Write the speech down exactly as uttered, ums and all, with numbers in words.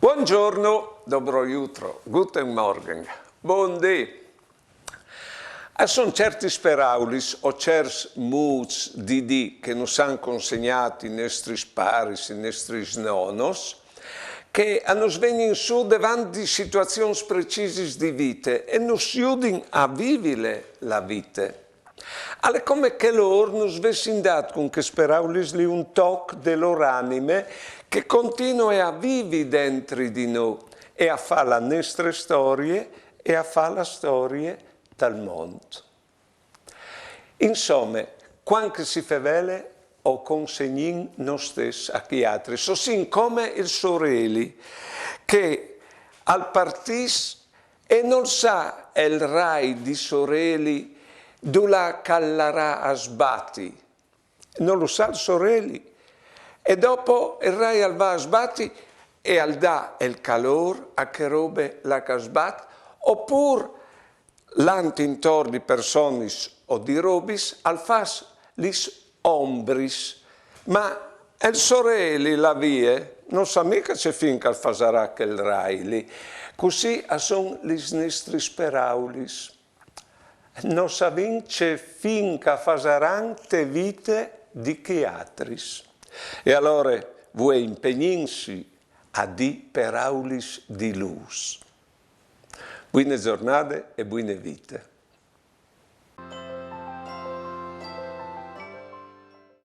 Buongiorno, dobro jutro, guten Morgen, bundì. A son ciertis peraulis o cierts muts di dî che nus àn consegnât i nestris paris, i nestris nonos, che a nus vegnin sù devant di situazions precisis di vite e nus judin a vivile la vite. Al è come che lôr nus vessin dât cun chês peraulis li un toc de lôr anime che e continue a vivi dentri di nô e a fâ la nestre storie e a fâ la storie dal mont. Insome, cuant che si fevele o consegnìn nô stes a chei altris, o sin come il soreli che al partìs e nol sa il rai di soreli dulà che al larà a sbati. Nol lu sa il soreli. E dopo il rai al va a sbati e al dà il calôr a chê robe là che al sbat, opûr lant intor di personis o di robis al fâs lis ombris. Ma il soreli là vie nol sa mica ce fin che al fasarà chel rai li. Cussì a son lis nestris peraulis. No savìn ce fin che a fasaran te vite di chei altris. E alore vuê impegnìnsi a dî peraulis di lûs. Buine zornade e buine vite.